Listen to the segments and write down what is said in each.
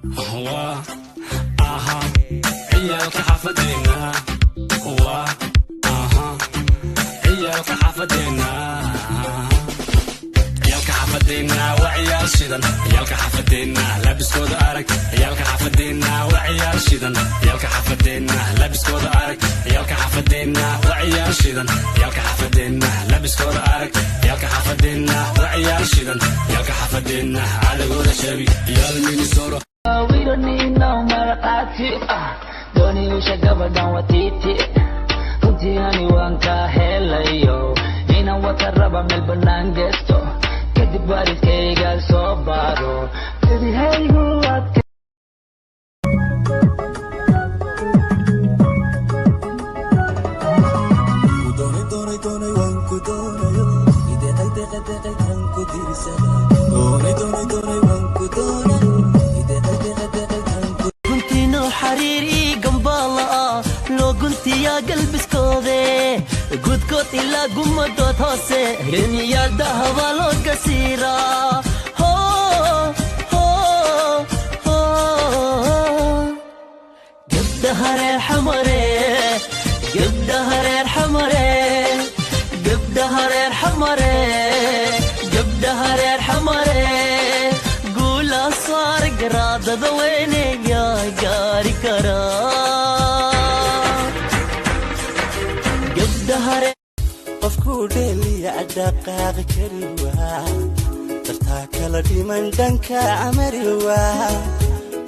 Waa aha ciyaalka xaafadeena, waa aha ciyaalka xaafadeena. Ciyaalka xaafadeena waa ciyaal shidan. Ciyaalka xaafadeena labiskooda arag. Ciyaalka xaafadeena waa ciyaal shidan. Ciyaalka xaafadeena labiskooda arag. Ciyaalka xaafadeena waa ciyaal shidan. Ciyaalka xaafadeena labiskooda arag. Ciyaalka xaafadeena waa ciyaal shidan. Ciyaalka xaafadeena cadawgooda shabi. Ciyaal Minnesota. We don't need no marqaati ah. Dooniyusha gabadhan waa tiiti. Runtii ani waan ka helayo inaan wata raba meel bannaan geesto, kadib waalidkayga soo baaro. Gebihaygu adka. Doonay, doonay, doonay, waan ku doonayo. Ideeqay, deeqay, deeqay, tan ku diirsada. Doonay, doonay, doonay, waan ku doonayo. Ideeqay, deeqay, deeqay, tan ku Guntiino xariir ii gambaala ah loo guntiyaa galbiskoode, gudkood ilaa gumadood hoose geniyaal dahaba loo gasiiraa. Ho ho ho, gabdhaha reer Xamare, gabdhaha reer Xamare, gabdhaha reer Xamare, gabdhaha reer Xamare, guula saar garaadada weyneyaa gaari karaa gabdhaha reer. Qofkuu dheeliya dhaqaaqi kari waa, dartaa kala dhiman dhanka amari waa,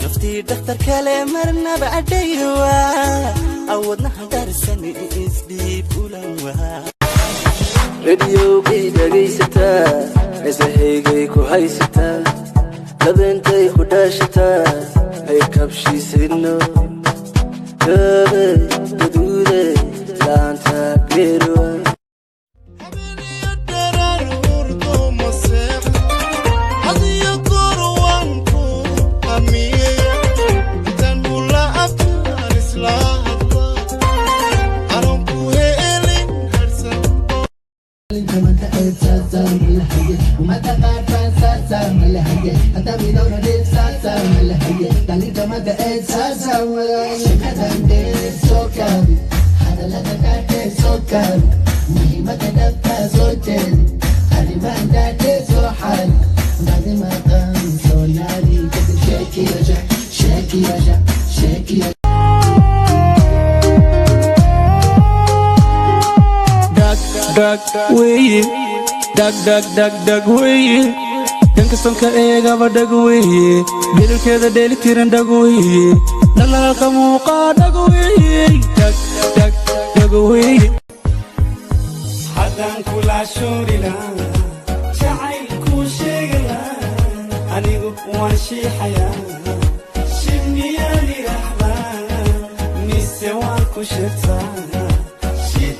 naftii dhakhtar kale marnaba adhay waa, awadnaha dharsani isdhiib ulan waa. Rediyoogay dhegaysataa, heesahaygay ku haysataa, labeentay ku dhaashataa, ay kabshiisidno gaabay gaduuday laanta geerowa. Habeenyo dheeraar hurdo ma seexdo, hadiyo goor waan ku hamiyaya. Intaan hula abtaan isla hadla, anoon ku helin harsan. Dhag dhag weeye, dhag dhag dhag dhag weeye. Dhanka eegaba dhag weeye, dhererkeeda dheelitiran dhag weeye, dhalaalka muuqaa dhag weeye, dhag dhag dhag weeye. Haddaan kula shuuri lahaa, jacayl kuu sheegi lahaa, anigu waan shiixayaa. Shib miyaan idhaahdaa mise waan ku shirtaa? Shib.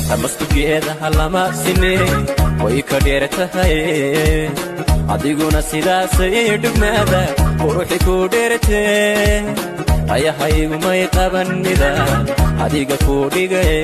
Dhammastugeedaha lama sine, way ka dheer tahay adiguna sidaasay dhugmaada quruxi ku dheertee. Ayahaygumay qaban midaan adiga ku dhigaye.